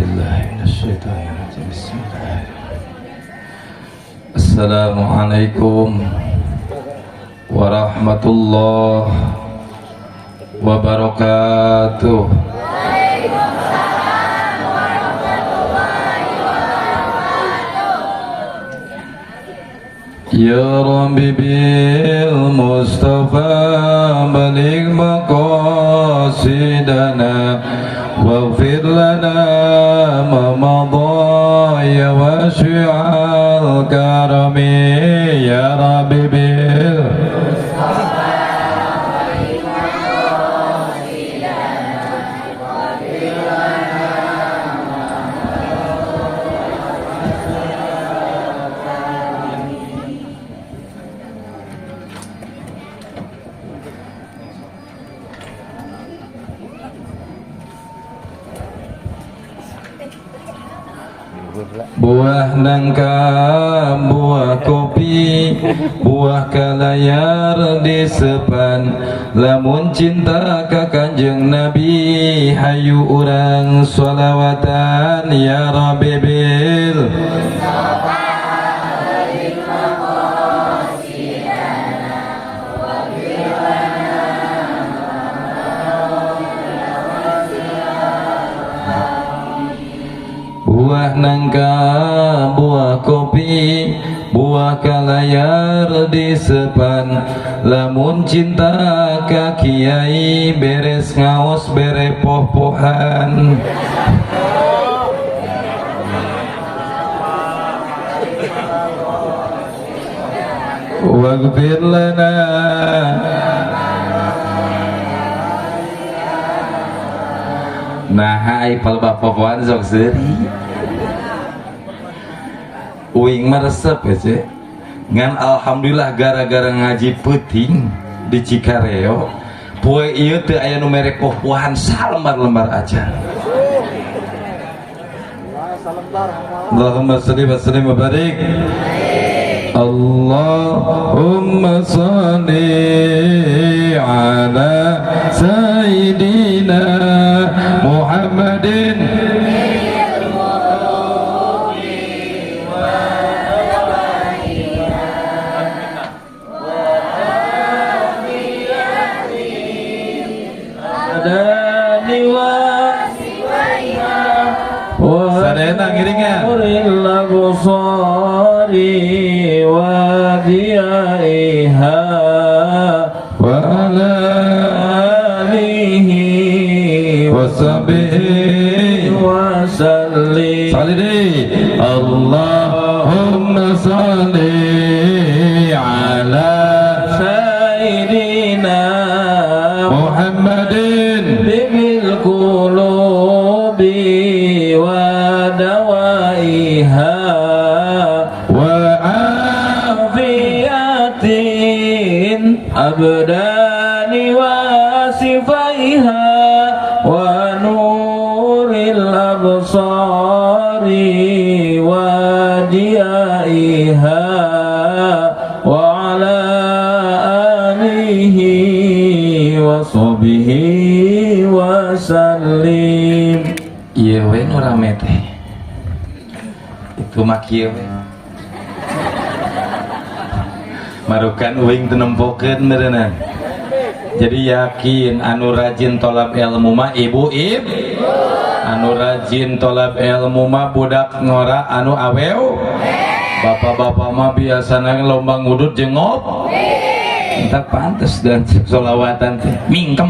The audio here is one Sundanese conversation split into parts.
A'udzubillahi minasyaitonirrajim. Bismillahirrahmanirrahim. Assalamualaikum warahmatullahi wabarakatuh. Waalaikumsalam warahmatullahi wabarakatuh. Ya Rabbi bil Mustafa baligh maqasidana waghfir lana ma madha ya wasi'al karami. Ya Rabbi bil buah nangka, buah kopi, buah kalayar disepan. Lamun cinta ka Kanjeng Nabi, hayu urang sholawatan. Ya Rabbi bil buah nangka, buah kopi, buah kalayar disepan. Lamun cinta ka kiai, beres ngaos bere poh-pohan. Waghfir lana. Nah, ai palebah popoan sok seuri. Uing mah resep ya, Cek. Ngan alhamdulillah gara-gara ngaji peuting di Cikareo, poe ieu teu aya nu mere poh-pohan salembar-lembar aja. Allahumma sholli wa sallim wa barik. Allahumma sholli ala sayyidina Muhammadin. Adani wa Sadayana ngiringan. Nuril absari wa diyaiha wa ala alihi wa sahbihi wa sallim. Salli. Allahumma salli ala sayyidina Muhammadin bil qulubi wa dawaiha wa afiyatin abdani wa sifaiha wa nuril absari wa diyaiha wa ala alihi wa sahbihi wa sallim. Ieu we nu rame teh. Itu mah kieu we. Marukan uing teu nempokeun meureunna. Jadi yakin anu rajin tolab ilmu mah ibu ib, anu rajin tolab ilmu mah budak ngora anu awew. Bapak-bapak mah biasana lomba ngudut jeung ngopi. Entar pantes dan solawatan teh mingkem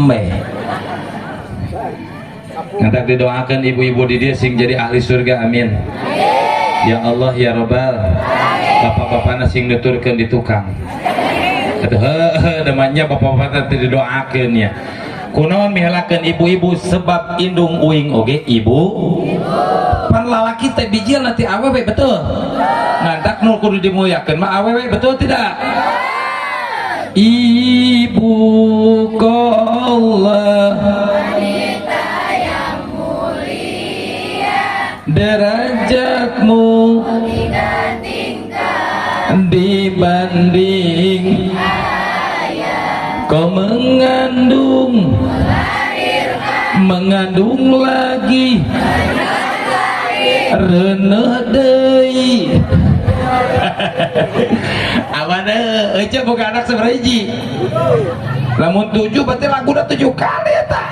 we. Ngantak didoakan ibu-ibu di dia sing jadi ahli surga, amin. Ya Allah ya Robbal. Bapak-bapakna sing nuturkeun di tukang. Atuh heuh demanya bapak-bapak teh didoakeun ya. Kunaon mihelakeun ibu-ibu sebab indung uing oge ibu. Pan lalaki teh bijil nanti awewe, betul. Ngantak nu kudu dimuliakeun mah awewe, betul tidak? Ibu kollah Wanita yang mulia, derajatmu tidak tingkat dibanding ayah kau mengandung melahirkan. Mengandung lagi, reuneuh deui. Awan Ece boga anak sabaraha hiji? Lamun tujuh berarti laguna tujuh kali eta.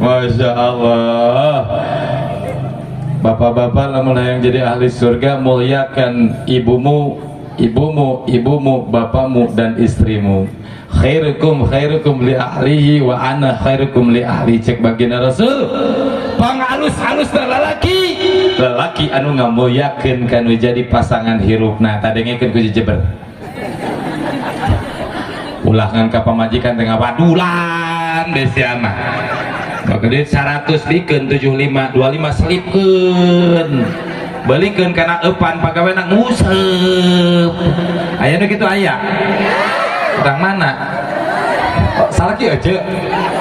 Masya Allah. Bapak-bapak, lamun yang jadi ahli surga, muliakan ibumu, ibumu, ibumu, bapakmu, dan istrimu. Khairukum khairukum li ahlihi wa ana khairukum li ahli, cek baginda Rasul. Pangalus-alus lalaki, lalaki anu ngamuliakeun kanu jadi pasangan hirupna. Tadengekeun ku jejeber. Ulah ngan ka pamajikan teh ngawadulan deh mah. Maka duit 100 bikeun 75, 25 selipkeun. Belikeun kana eupan pagawena nguseup. Aya nu kitu aya? Orang mana? Oh, salah kieu aja.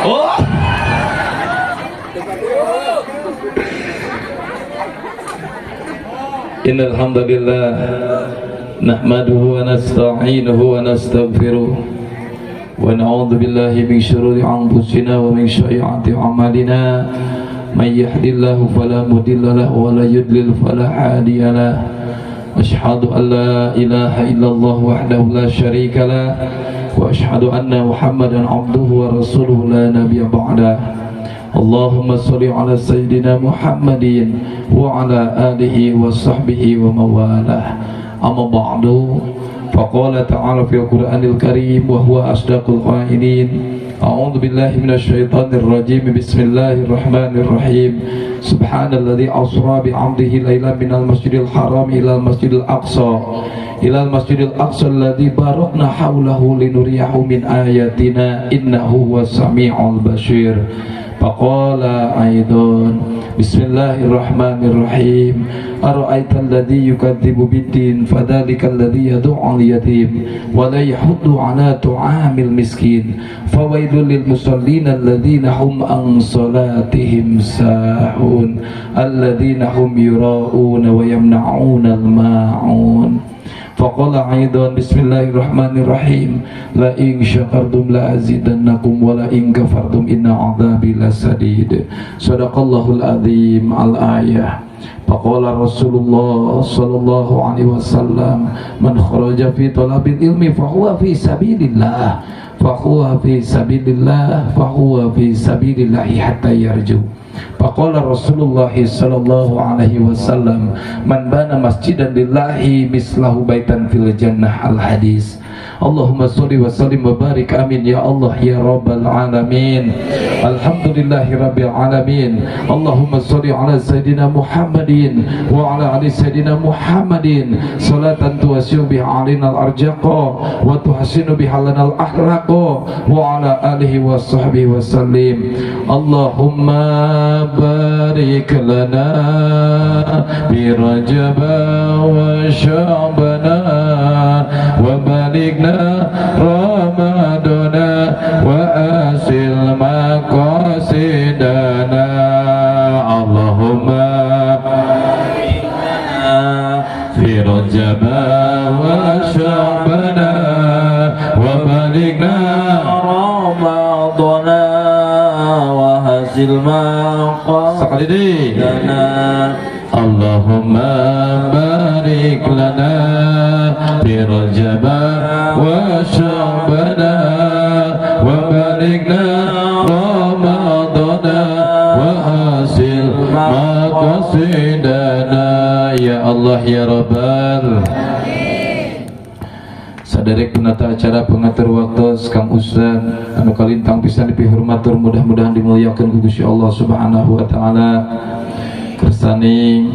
Oh. Innal hamdalillah nahmaduhu wa nasta'inuhu wa nastaghfiruh wa na'udzu billahi min syururi anfusina wa min sayyiati a'malina may yahdihillahu fala mudilla lahu wa la yudlil fala hadiya lahu. Asyhadu an la ilaha illallah wahdahu la syarika lah wa asyhadu anna Muhammadan abduhu wa rasuluhu la nabiyya ba'dah. Allahumma shalli ala sayyidina Muhammadin wa ala alihi wa sahbihi wa mawalah. Amma ba'du. Faqala ta'ala fil Qur'anil Karim wa huwa asdaqul qailin. A'udzu billahi minasyaitonir rajim. Bismillahirrahmanirrahim. Subhanalladzi asra bi 'abdihi lailan minal masjidil haram ilal masjidil aqsa ilal masjidil aqsa alladzi barakna haulahu linuriyahu min ayatina innahu huwas samiul basir. Faqala aidan bismillahirrahmanirrahim. Ara'aita alladzi yukadzibu biddin fadzalikal ladzi yad'u al-yatim wa la yahuddu 'ala tu'amil miskin fawailul lil musallin alladzina hum an salatihim sahun alladzina hum yura'una wa yamna'una al-ma'un. Faqala aidan bismillahirrahmanirrahim. La in syakartum la azidannakum wa la in kafartum inna adzabi lasadid. Sadaqallahul azim. Al-ayah. Faqala Rasulullah sallallahu alaihi wasallam man kharaja fi talabil ilmi fahuwa fi sabilillah fahuwa fi sabilillah fahuwa fi sabilillah hatta yarju. Faqala Rasulullah sallallahu alaihi wasallam man bana masjidan lillahi mislahu baitan fil jannah. Al hadis. Allahumma sholli wa sallim wa barik amin ya Allah ya rabbal alamin. Alhamdulillahi rabbil alamin. Allahumma sholli ala sayyidina Muhammadin wa ala ali sayyidina Muhammadin salatan tuwasi'u biha alaina al-arjaqa wa tuhsinu biha lana al-akhlaqa wa ala alihi wa sahbihi wa sallim. Allahumma barik lana bi Rajab wa Sya'bana wa balighna Ramadana wa asil maqasidana. Allahumma barik lana fi Rajab wa Sya'bana wa balighna Ramadana wa hasil maqasidana. Allahumma barik lana fi Rajab wa Sya'bana wa balighna Ramadana wa hasil maqasidana. Ya Allah ya Rabbal. Saderek penata acara pengatur waktu Kang Ustaz anu kalintang pisan dipihormatur, mudah-mudahan dimuliakan ku Gusti Allah Subhanahu wa taala. Kersani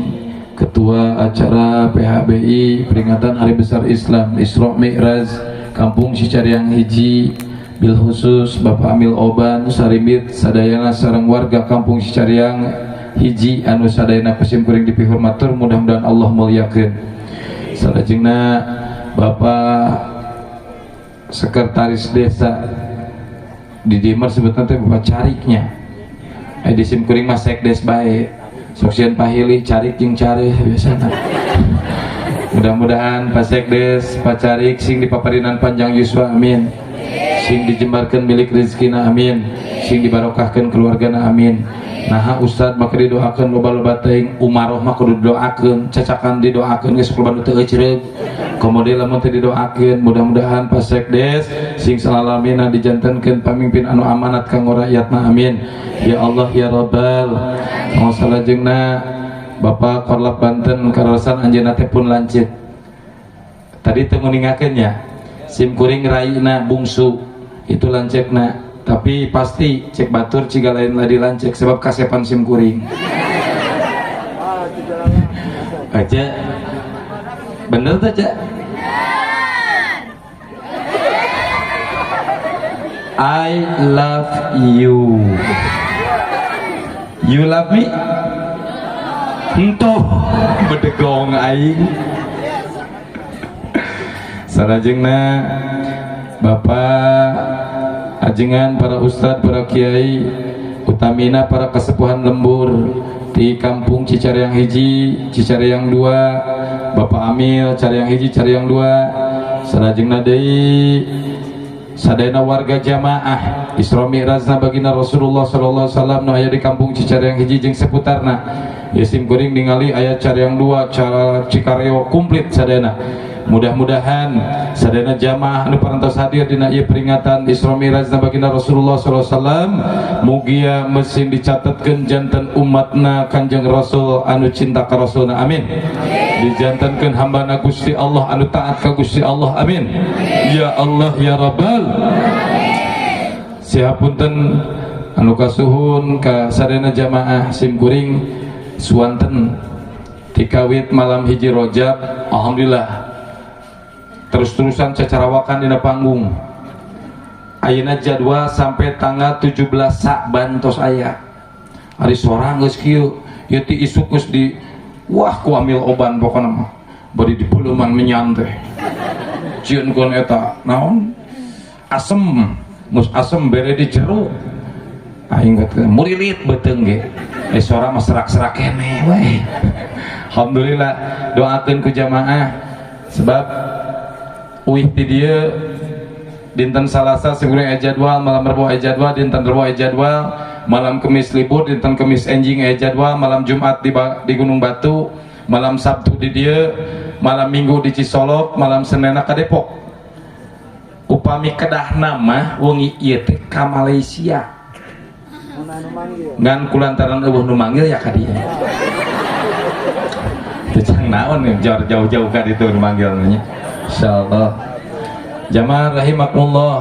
Ketua acara PHBI peringatan Hari Besar Islam Isra Mi'raj Kampung Cicariang Hiji bil khusus Bapak Amil Oban Sarimit sadayana sareng warga Kampung Cicariang Hiji anu sadayana kusim kuring dipihormatur, mudah-mudahan Allah muliakeun. Salajengna Bapak Sekretaris Desa di Dimer sebetulnya teh Bapak Cariknya. Di sim kuring mah sekdes bae. Sok sieun pahili carik jeung careuh biasana. Mudah-mudahan Pak Sekdes, Pak Carik sing dipaparinan panjang yuswa amin. Sing dijembarkeun milik rezekina, amin. Sing dibarokahkeun keluargana, amin. Nah, Ustad, maka didoakeun loba-loba teuing, umaroh mah kudu didoakeun, cacakan didoakeun geus loba nu teu eucreug. Komo deui lamun teu didoakeun. Mudah-mudahan Pak Sekdes sing salalamina dijantenkeun pamimpin anu amanat kanggo rakyatna, amin. Ya Allah ya Rabbal. Mau salajengna Bapak Korlap Banten, karasan anjeunna teh pun lanceuk. Tadi teu nguningakeun nya. Sim kuring raina bungsu itu lanceukna, tapi pasti cek batur ciga lain ladi lanceuk sebab kasepan sim kuring aja. Bener tuh, Cak? I love you, you love me? Entuh bedegong aing. Salajengna Bapak ajengan para ustadz, para kiai, utamina para kesepuhan lembur di kampung Cicariang hiji, Cicariang dua, Bapak Amil, Cariang hiji, Cariang dua, salajengna deui sadayana warga jamaah Isra Mi'rajna baginda Rasulullah sallallahu alaihi wasallam nu aya di kampung Cicariang hiji jeung seputarna. Ya sim kuring ningali aya Cariang dua, cara Cikareo komplit sadayana. Mudah-mudahan sadayana jamaah anu parantos hadir dina ieu peringatan Isra Mi'raj baginda Rasulullah sallallahu alaihi wasallam mugia mesin dicatetkeun janten umatna Kanjeng Rasul anu cinta ka Rasulna, amin. Dijantenkeun hambana Gusti Allah anu taat ka Gusti Allah, amin. Ya Allah ya Rabbal. Sihapunten anu kasuhun ka sadayana jamaah, sim kuring suanten tikawit malam hiji Rojab, alhamdulillah terus-terusan cacarawakan dina panggung. Ayeuna jadwal sampai tanggal 17 Sa'ban tos aya. Ari sorang geus kieu, ieu ti isuk geus di wah ku amil oban pokona mah. Bari di puleuman menyan teh. Cieun kon eta naon? Asem, mus asem bere di jeruk. Aing teh murilit beuteung ge. Sora mah serak-serak keneh we. Alhamdulillah, doakeun ku jamaah sebab uih ti dieu dinten Salasa sebelum aya jadwal, malam Rebo aya jadwal, dinten Rebo aya jadwal, malam Kemis libur, dinten Kemis enjing aya jadwal, malam Jumat di Gunung Batu, malam Sabtu di dieu, malam Minggu di Cisolok, malam Senena ka Depok. Upami kedahna mah wengi ieu teh ka Malaysia. Ngan kulantaran eueuh nu manggil ya ka dieu. Teu cang naon jauh-jauh ka ditu nu manggil nya. Insyaallah. Jamaah rahimakumullah.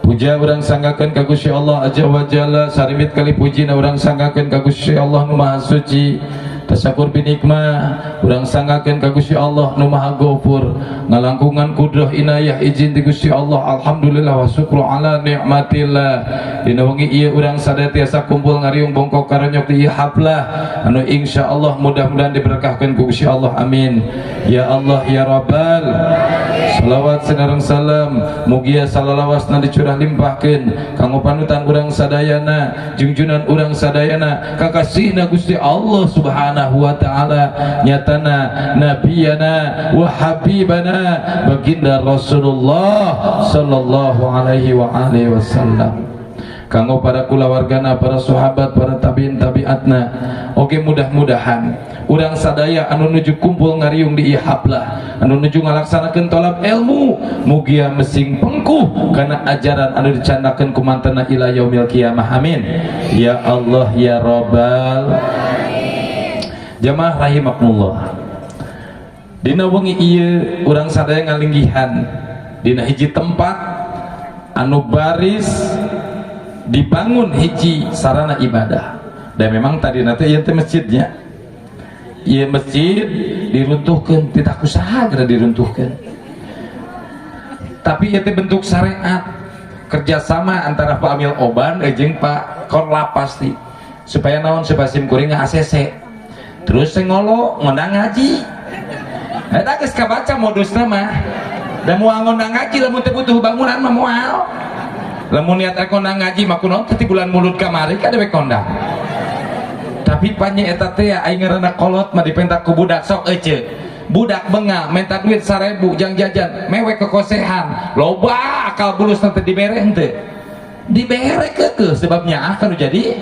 Puja urang sanggakeun ka Gusti Allah azza wa jalla, sarimit kali pujina urang sanggakeun ka Gusti Allah nu Maha Suci. Tasakur binikmah urang sanggakeun ka Gusti Allah nu Maha Ghafur, ngalangkungan kudrah inayah izin ti Gusti Allah. Alhamdulillah wa syukru ala nikmatillah. Dina wengi ieu urang sadaya tiasa kumpul ngariung bongkok karonyok di ieu haflah anu insyaallah mudah-mudahan diberkahkeun ku Gusti Allah, amin. Ya Allah ya Rabbal. Salawat sareng salam mugia salalawasna dicurah limpahkeun kanggo panutan urang sadayana, jungjunan urang sadayana, kakasihna Gusti Allah Subhanahu wa ta'ala, nyatana nabiyana wa habibana baginda Rasulullah sallallahu alaihi wa alihi wasallam, kanggo para kulawargana, para sahabat, para tabiin tabiatna. Oke, mudah-mudahan urang sadaya anu nuju kumpul ngariung di ieu haflah, anu nuju ngalaksanakeun tolab ilmu, mugia mesing pengkuh kana ajaran anu dicandakeun ku mantena ila yaumil kiamah, amin. Ya Allah ya Rabbal. Jamaah rahimakumullah, dina wengi ieu urang sadaya ngalinggihan dina hiji tempat anu baris dibangun hiji sarana ibadah. Dan memang tadi nanti ieu teh masjidnya, ieu masjid diruntuhkeun, tidak usaha geura diruntuhkeun, tapi ieu teh bentuk syariat kerjasama antara Pak Amil Oban jeung Pak Korlap pasti, supaya naon, supaya sim kuring ACC terus ngolo ngondang ngaji. Eta geus kabaca modusna mah, da moal ngondang ngaji lamun teu butuh bangunan mah moal. Lamun niat rek ngondang ngaji mah kunaon teh ti bulan Mulud kamari ka dewek kondang. Tapi panya eta teh aing ngaranna kolot mah dipenta ku budak sok ece. Budak bengal minta duit 1000 jang jajan, mewek kekosehan, loba akal bulus nanti dibere henteu? Dibere kekeh sebabnya akan jadi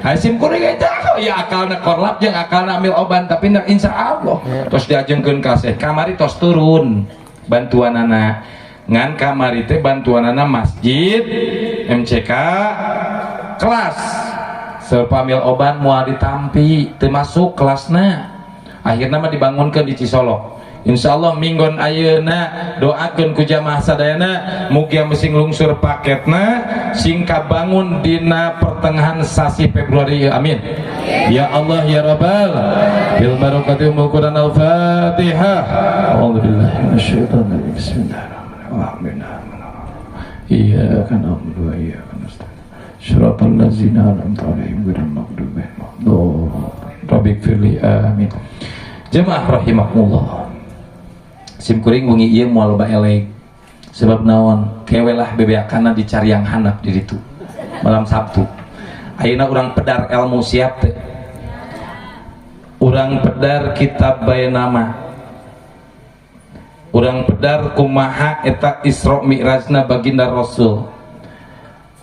Hasim kuring eta ya akalna korlap jeung akalna amil oban, tapi nak insya Allah tos diajengkeun kasih. Kamari tos turun bantuan anak, ngan kamari teh bantuan anak masjid MCK kelas sepamil oban moal ditampi, termasuk kelasna. Akhirnya mah dibangunkan di Cisolok. Insya Allah minggon ayeuna doakeun ku jamaah sadayana, mugia sing lungsur paketna, sing kabangun dina pertengahan sasi Februari, amin ya Allah ya Rabbal bil barakati ummul Quran. Al-Fatihah. A'udzubillahi minasyaitonir rajim. Bismillahirrahmanirrahim. Iyyaka na'budu wa iyyaka nasta'in. Shiratal ladzina an'amta 'alaihim ghairil maghdubi 'alaihim waladdallin. Rabbighfirli, amin. Jemaah rahimakumullah. Sim kuring wengi ieu moal loba eleg. Sebab naon? Kewe lah bebeakana dicari yang handap di ditu. Malam Sabtu. Ayeuna urang pedar ilmu, siap teh? Urang pedar kitab bae nama. Urang pedar kumaha eta Isra Mi'rajna baginda Rasul.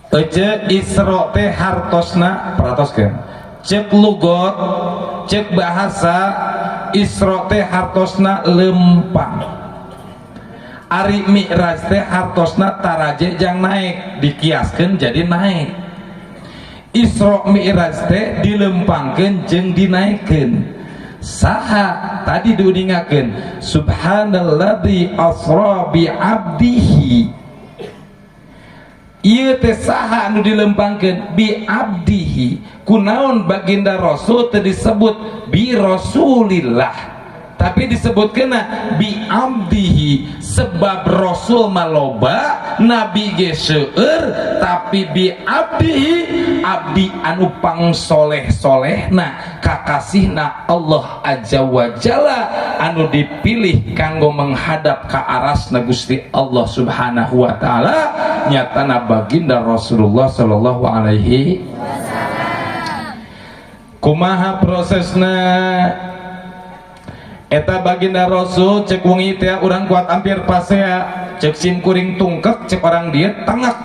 Ece Isra teh hartosna perhatoskeun. Cek lugot, cek bahasa, Isra teh hartosna lempang. Ari Mi'raj teh hartosna taraje jang naik, dikiaskeun jadi naik. Isra Mi'raj teh dilempangkeun jeung dinaikkeun. Saha tadi diuningakeun subhanalladzi asra bi abdihi. Ieu teh saha anu dilempangkeun? Bi abdihi. Kunaon baginda Rasul teu disebut bi Rasulillah, tapi disebutkeun bi abdihi? Sebab Rasul maloba, nabi ge seueur, tapi bi abdihi, abdi anu pangsoleh-solehna, kakasihna Allah Azza wa Jalla, anu dipilih kanggo menghadap ka arasna Gusti Allah Subhanahu wa taala, nyatana baginda Rasulullah sallallahu alaihi. Kumaha prosesna eta baginda Rasul? Cek wengi teh urang kuat hampir pasea, cek sim kuring tungkek, cek orang dia tengek.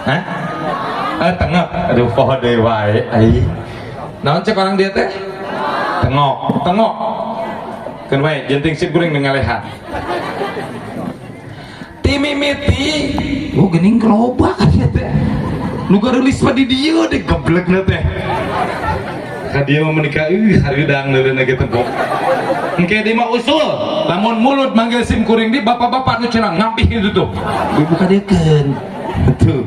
Hah? Ah, tengek. Aduh, poho deui wae ai. Naon cek orang dia teh? Tengok, tengok. Keun wae jenting sim kuring ngalehan. Timimiti, oh geuning loba ka dieu teh. Nu gareulis mah di dieu deh geblekna teh. Ka dieu mah menikah ih hareudang leuleuna ge tempo. Engke di mah usul, lamun mulut manggil sim kuring di bapak-bapak nu cenah ngampih gitu tuh. Ibu kadeukeun. Tuh.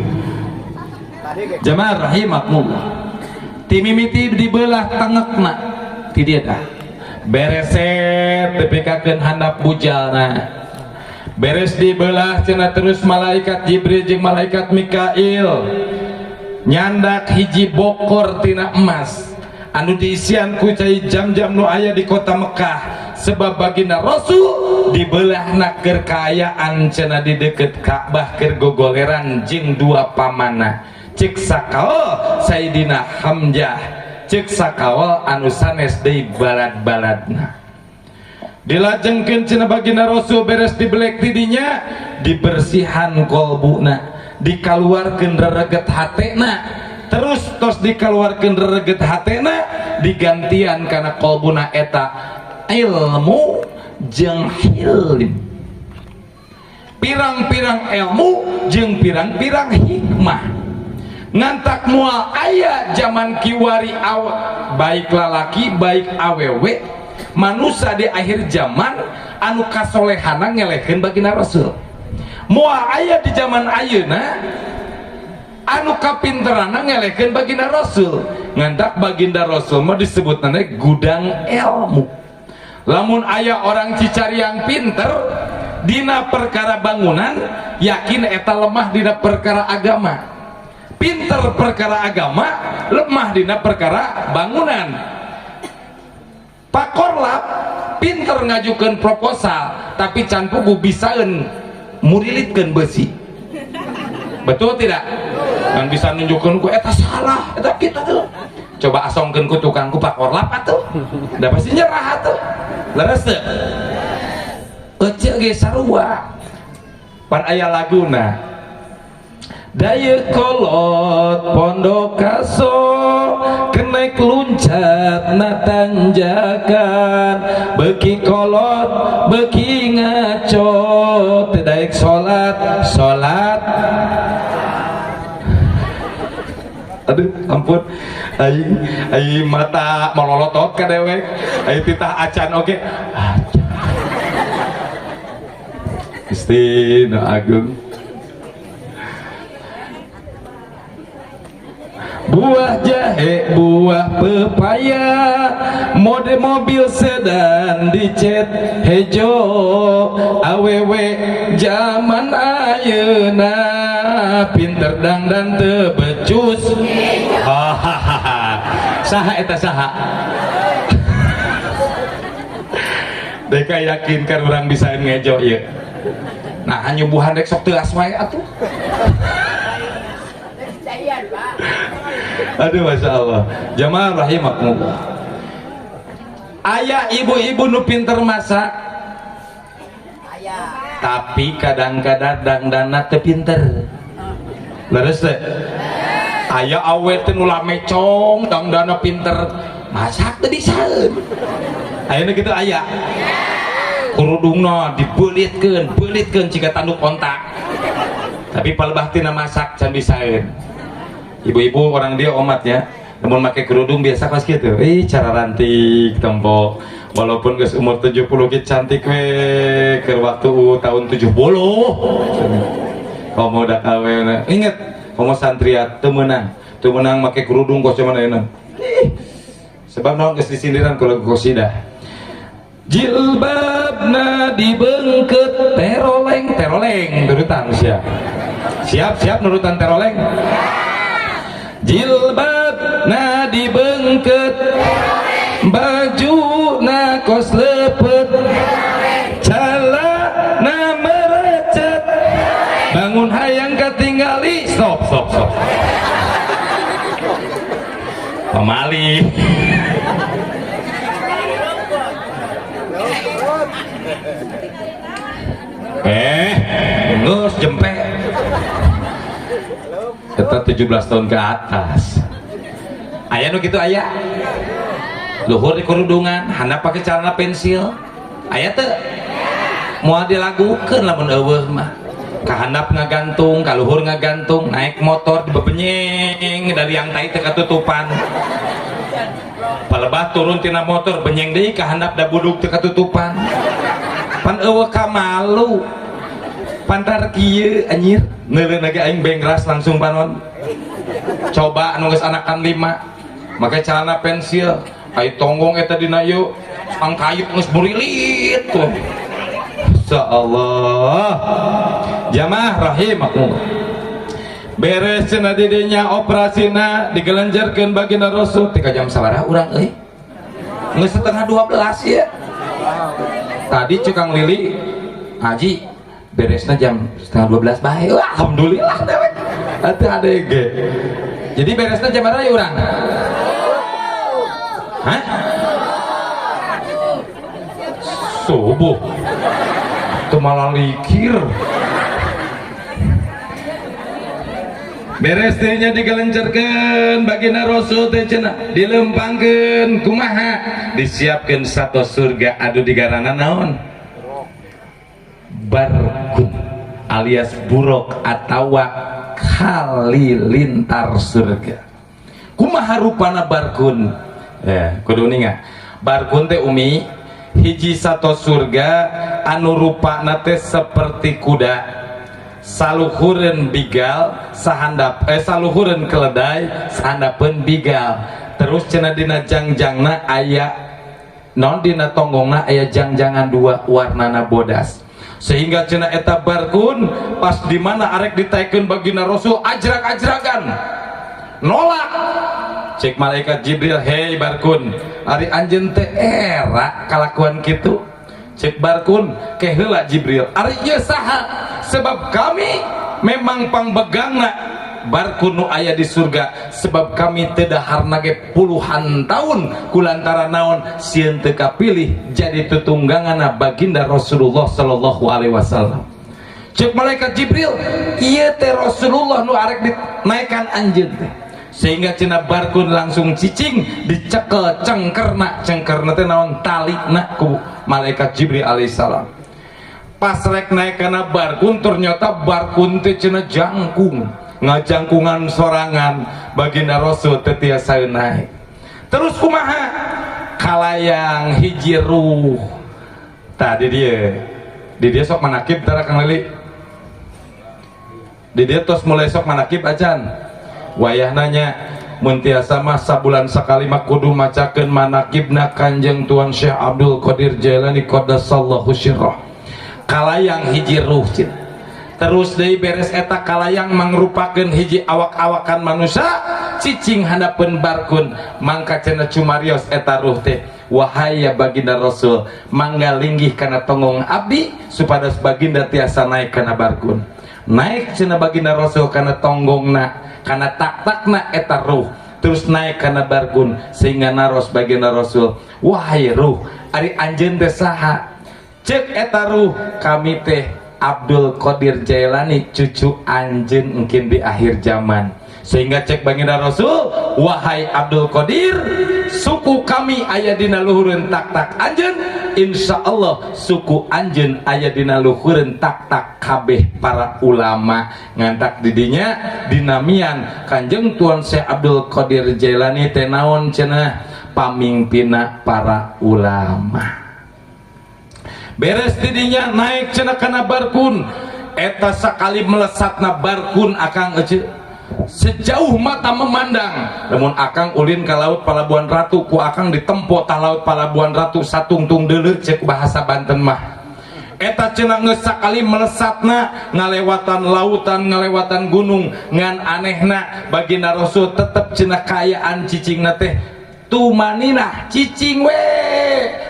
Jamaah rahimakumullah. Timimiti dibelah tengekna. Ti dieu dah. Bereset dipikakeun handap bujalna. Beres dibelah cenah, terus malaikat Jibril jeung malaikat Mikail nyandak hiji bokor tina emas anu diisian ku cai jam-jam nu aya di kota Mekah, sebab baginda Rasul dibelah keur kaayaan cenah di deket Ka'bah keur gogoleran jeung dua pamana, cek sakawal Sayyidina Hamzah, cek sakawal anu sanes deui balad-baladna. Dilajengkeun cenah baginda Rasul beres dibelek tidinya, dibersihan kolbuna, dikaluarkeun rereget hatena. Terus tos dikaluarkeun rereget hatena, digantian kana kolbuna eta ilmu jeung hilim, pirang-pirang ilmu jeung pirang-pirang hikmah. Ngantak moal aya zaman kiwari aw, baik lalaki baik awewe, manusia di akhir zaman anu kasolehana ngelehkeun baginda Rasul. Moal aya di zaman ayeuna anu kapinterana ngelehkeun baginda Rasul. Ngantak baginda Rasul mah disebut nanti gudang ilmu. Lamun aya orang Cicariang pinter dina perkara bangunan, yakin eta lemah dina perkara agama. Pinter perkara agama, lemah dina perkara bangunan. Pak Korlap pinter ngajukan proposal, tapi can puguh bisaeun murilitkeun besi. Betul tidak? Kan bisa nunjukkeun ku eta salah eta kitu tuh. Coba asongkeun ku tukang, ku Pak Korlap atuh, udah pasti nyerah atuh. Leres teu? Ece ge sarua. Pan aya laguna. Dayeuhkolot Pondok Kaso kenek luncat na tanjakan beuki kolot beuki ngaco teu daek salat salat. Aduh ampun aing aing mata mololotot ka dewek aing titah acan oge acan. Gusti nu agung. Buah jahe, buah pepaya, mode mobil sedan dicet hejo, awewe zaman ayeuna pinter dangdan teu becus. Hahaha. Saha eta saha? Deka yakin kan urang bisa ngejo ieu. Nah, nyubuhan rek sok teuas wae atuh. Aduh, masya Allah. Jamaah rahimakumullah. Ayah ibu-ibu nu pinter masak, tapi kadang-kadang dangdana teu pinter. Leres teu? Aya awe teh nu lamecong, dangdana pinter, masak teu bisaeun. Ayeuna kitu aya. Kerudungna dibelitkeun, belitkeun ciga tanduk onta. Tapi palebah tina masak can bisaeun. Ibu-ibu orang dia omat ya, namun make kerudung biasa pas gitu. Ih, cara rantik tempo. Walaupun geus umur 70 ge cantik we keur waktu tahun 70. Komo da kawe. Ingat, komo santria teu meunang. Teu meunang make kerudung kos zaman ayeuna. Ih, sebab naon geus disindiran ku lagu qasidah. Jilbabna dibeungkeut teroleng, teroleng nurutan sia. Siap, siap nurutan teroleng. Jilbabna dibeungkeut, bajuna kos lepet, calana merecet, bangun hayang katingali. Stop, stop, stop. Pamali. Geus jempe. Eta 17 tahun ke atas. Aya nu kitu aya. Luhur di kerudungan, handap pake celana pensil. Aya teu? Moal dilagukeun lamun eueuh mah. Kahandap ngagantung, kaluhur ngagantung, naik motor dibebenyeng dari yang tai teu katutupan. Palebah turun tina motor benyeng deui kahandap da buduk teu katutupan. Pan eueuh kamalu. Pantar kieu anjir, neuleun lagi aing bengras langsung panon. Coba anu geus anakan 5, make celana pensil, ai tonggong eta dina ieu, angkayut geus burilit tuh. Insyaallah. Jamaah rahimakumullah. Beres cenah di dinya operasina digelenjerkeun baginda Rasul 3 jam sabaraha urang euy? Geus 11:30 ya. Tadi cukang Lili haji beresna jam 11:30 bae. Wah, alhamdulillah dewek. Atuh ADG. Jadi beresna jam berapa ya urang? Hah? Subuh. Teu malah likir. Beres teh nya digelencerkeun baginda Rasul teh cenah dilempangkeun kumaha? Disiapkeun satu surga adu digarana naon? Barkun alias buruk atawa kalilintar surga. Kumaha rupana barkun? Kudu ninga. Barkun teh umi hiji sato surga anu rupana teh seperti kuda, saluhureun bigal sahandap saluhureun keledai sahandapeun bigal. Terus cenah dina jangjangna aya naon, dina tonggongna aya jangjangan dua warnana bodas. Sehingga cenah eta barkun pas di mana arek ditaikeun baginda Rasul ajrag-ajragan nolak. Cek malaikat Jibril, hei barkun, ari anjeun teh era kalakuan kitu. Cek barkun, keheula Jibril, ari ieu saha? Sebab kami memang pangbegangna Barkun nu aya di surga, sebab kami teu daharna ge puluhan tahun kulantaran naon, sieun teu kapilih jadi tutungganganna baginda Rasulullah sallallahu alaihi wasallam. Cek malaikat Jibril, ieu teh Rasulullah nu arek dinaikkan anjeun teh. Sehingga cenah Barkun langsung cicing, dicekel cengkerna. Cengkerna teh naon? Talina ku malaikat Jibril alaihissalam. Pas rek naik kana Barkun, ternyata Barkun teh cenah jangkung, ngajangkungan sorangan. Baginda Rasul teu tiasa naik. Terus kumaha? Kalayang hiji ruh tadi. Dia di dia sok manakib tara, Kang Lili? Di dia tos mulai sok manakib acan? Wayah nanya, mun tiasa mah sabulan sakali mah kudu macakeun manakibna Kanjeng Tuan Syekh Abdul Qadir Jailani qaddasallahu sirrah. Kalayang hiji ruh cin. Terus deui beres eta kalayang mangrupakeun hiji awak-awakan manusia, cicing handapeun Barkun. Mangka cenah cumarios eta ruh teh, "Wahai ya baginda Rasul, mangga linggih kana tonggong abdi supados baginda tiasa naik kana Barkun." Naik cenah baginda Rasul kana tonggongna, kana tak-takna eta ruh, terus naik kana Barkun. Sehingga naros baginda Rasul, "Wahai ruh, ari anjeun teh saha?" Cek eta ruh, "Kami teh Abdul Qadir Jailani, cucu anjeun mungkin di akhir zaman." Sehingga cek baginda Rasul, "Wahai Abdul Qadir, suku kami aya dina luhureun tak-tak anjeun. Insya Allah suku anjeun aya dina luhureun tak-tak kabeh para ulama." Ngantak didinya dinamian Kanjeng Tuan Syekh Abdul Qadir Jailani teh naon cenah? Pamimpina para ulama. Beres didinya naik cenah kana Barkun eta. Sakali melesatna Barkun, Akang ece, sejauh mata memandang. Namun Akang ulin ke laut Palabuhan Ratu, ku Akang ditempo tah laut Palabuhan Ratu satungtung deuleu, cek bahasa Banten mah. Eta cenah geus sakali melesatna, ngalewatan lautan, ngalewatan gunung, ngan anehna baginda Rasul tetep cenah kaayaan cicingna teh tumaninah, cicing we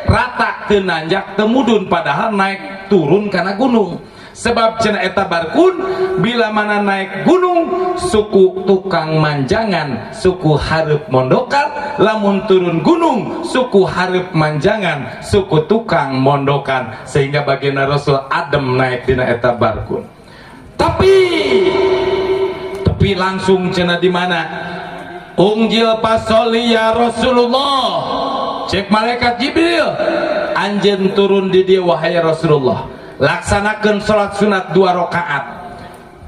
rata, teu nanjak teu mudun, padahal naik turun kana gunung. Sebab cenah eta Barkun bila mana naik gunung suku tukang manjangan, suku hareup mondokan, lamun turun gunung suku hareup manjangan, suku tukang mondokan. Sehingga baginda Rasul adem naik dina eta Barkun. Tapi langsung cenah di mana? "Ungjil fasholli ya Rasulullah." Cek malaikat Jibril, "Anjeun turun di dia wahai Rasulullah, laksanakan sholat sunat dua rakaat."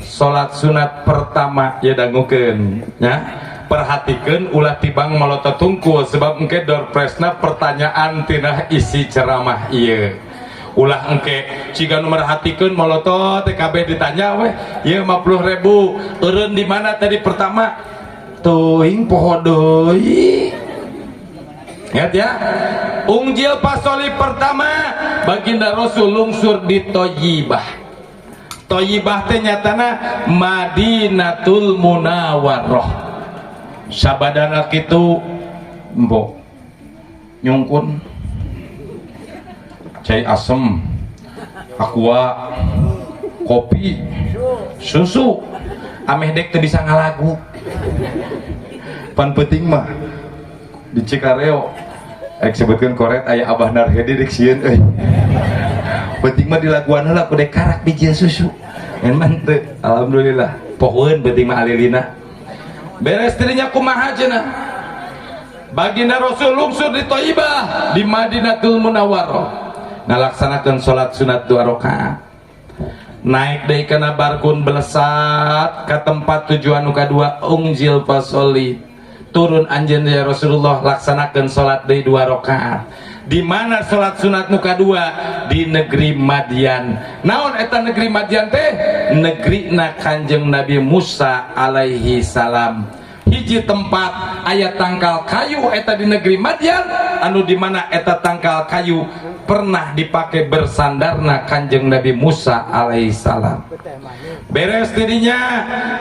Sholat sunat pertama ya, dangukeun ya, perhatikan, ulah tibang malotot tungkul, sebab engke doorprize-na pertanyaan tina isi ceramah ieu. Ulah engke jika nu merhatikeun molotot TKB ditanya weh ieu 50 ribu eureun di mana tadi pertama, teuing poho deui. Ingat ya, ungjil fasholli pertama baginda Rasul lungsur di Toyibah. Toyibah teh nyatana Madinatul Munawwarah. Sabadana kitu mbok nyungkun cai asem, Aqua, kopi, susu, ameh dek teu bisa ngalagu. Pan penting mah di Cikareo ek sebutkeun koret aya Abah Narhedi dek sieun euy. Penting mah dilaguan heula ku dek karak bijil susu. Emang teu, alhamdulillah pohoeun, penting mah alilina. Beres dirinya kumaha cenah? Baginda Rasul lungsur di Thaibah, di Madinatul Munawwarah, ngalaksanakeun salat sunat dua rakaat. Naik deui kana Barkun, belesat ke tempat tujuan nu kadua, ungjil fasholli. Turun anjeun ya Rasulullah, laksanakeun salat deui dua rakaat. Di mana salat sunat nu kadua? Di negeri Madian. Naon eta negeri Madian teh? Negeri na Kanjeng Nabi Musa alaihi salam. Hiji. Hiji tempat aya tangkal kayu eta di negeri Madyan, anu dimana eta tangkal kayu pernah dipakai bersandarna Kanjeng Nabi Musa alaihissalam. Beres dirinya,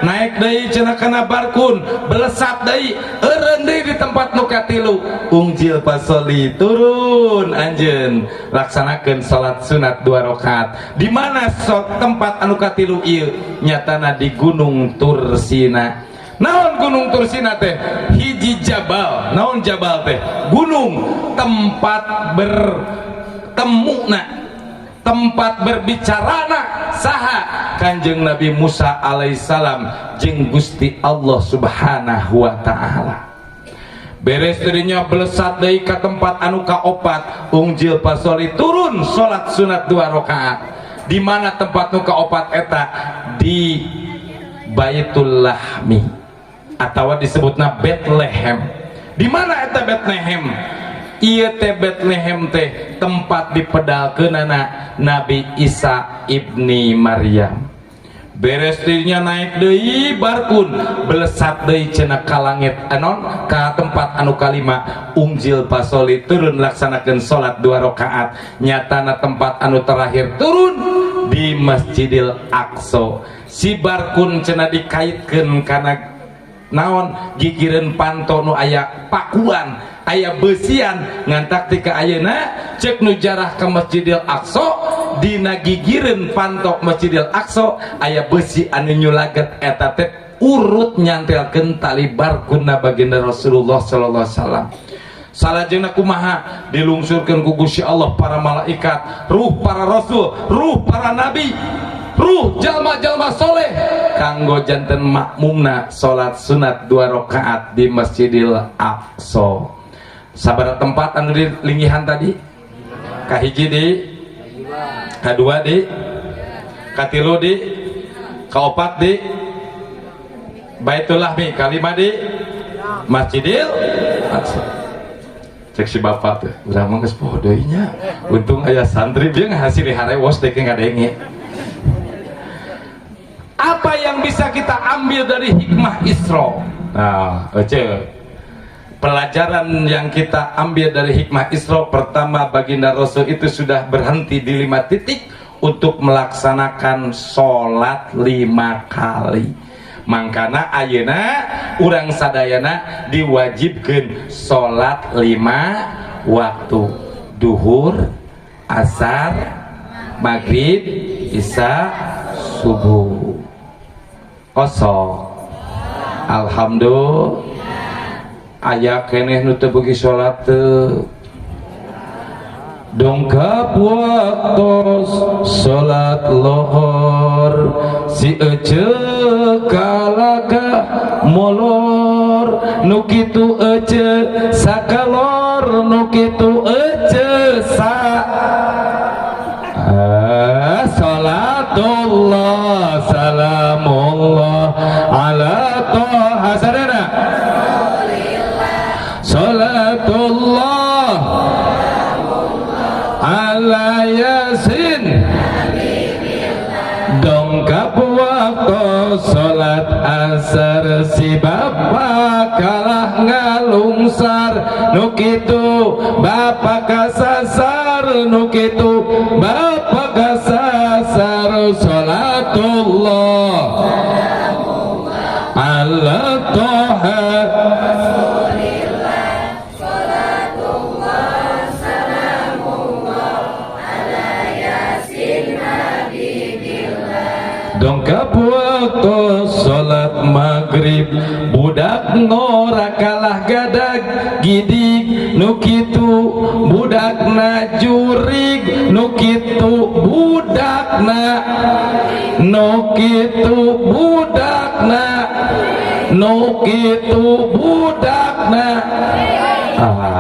naik deui cenah kana barkun, belesat deui, eureun deui di tempat nu katilu. Ungjil pasoli, turun anjeun, laksanakeun salat sunat dua rakaat. Di mana tempat anu katilu ieu? Nyatana di Gunung Tursina. Naon Gunung Tursina teh? Hiji jabal. Naon jabal teh? Gunung, tempat bertemuna, tempat berbicarana saha? Kanjeng Nabi Musa alaihissalam jeung Gusti Allah Subhanahu wa taala. Beres dirinya, belesat deui ka tempat anu kaopat. Ungjil pasoli, turun, salat sunat dua rakaat. Di mana tempat nu kaopat eta? Di Baitul Lahmi atau disebutna Bethlehem. Di mana eta Bethlehem? Ieu teh Bethlehem teh tempat dipedalkeunana Nabi Isa ibni Maryam. Beres dirinya, naik deui barkun, belesat deui cenah ka langit anon ka tempat anu kalima. Ungjil pasoli, turun, laksanakeun salat dua rakaat. Nyatana tempat anu terakhir turun di Masjidil Aqsa. Si barkun cenah dikaitkeun kana naon? Gigireun panto nu aya pakuan, aya besian. Ngantak ti ka ayeuna cek nu jarah ke Masjidil Aqsa, dina gigireun panto Masjidil Aqsa aya besi anu nyulaget, eta teh urut nyantelkeun tali barkunna baginda Rasulullah sallallahu alaihi wasallam. Salajengna kumaha? Dilungsurkeun ku Gusti Allah para malaikat, ruh para rasul, ruh para nabi, ruh jalma-jalma soleh kanggo janten makmumna salat sunat dua rakaat di Masjidil Aqsa. Sabaraha tempat anu di linggihan tadi? Kahiji di, kadua di, katilu di, kaopat di Baitul Lahmi, kalima di Masjidil Aqsa. Cek si bapak tuh, urang mah geus poho deui nya. Untung aya santri dia ngahasil harewos teh ngadenge. Apa yang bisa kita ambil dari hikmah Isra? Nah, ece. Pelajaran yang kita ambil dari hikmah Isra, pertama, baginda Rasul itu sudah berhenti di lima titik untuk melaksanakan sholat lima kali. Mangkana ayeuna urang sadayana diwajibkan sholat lima waktu, duhur, asar, maghrib, isya, subuh. Kosong, alhamdulillah. Aya keneh nu teu beuki salat teu? Dongkap waktu salat lohor, si ece kalaka molor, nu kitu ece sakalor, nu kitu ece sa ah, salatullah salamullah ala toha sadana. Salatullah ala yasin. Dongkap waktu salat asar, si bapak kalah ngalungsar, nu kitu bapak kasasar, nu kitu bapak kasasar. Salatullah ala toha. Salatullah salamullah ala yasin habibillah. Dongkap waktu salat maghrib, budak ngora kalah gadag gidig, nu kitu budakna jurig, nu kitu budakna, nu kitu budakna, nu kitu budakna. Ah.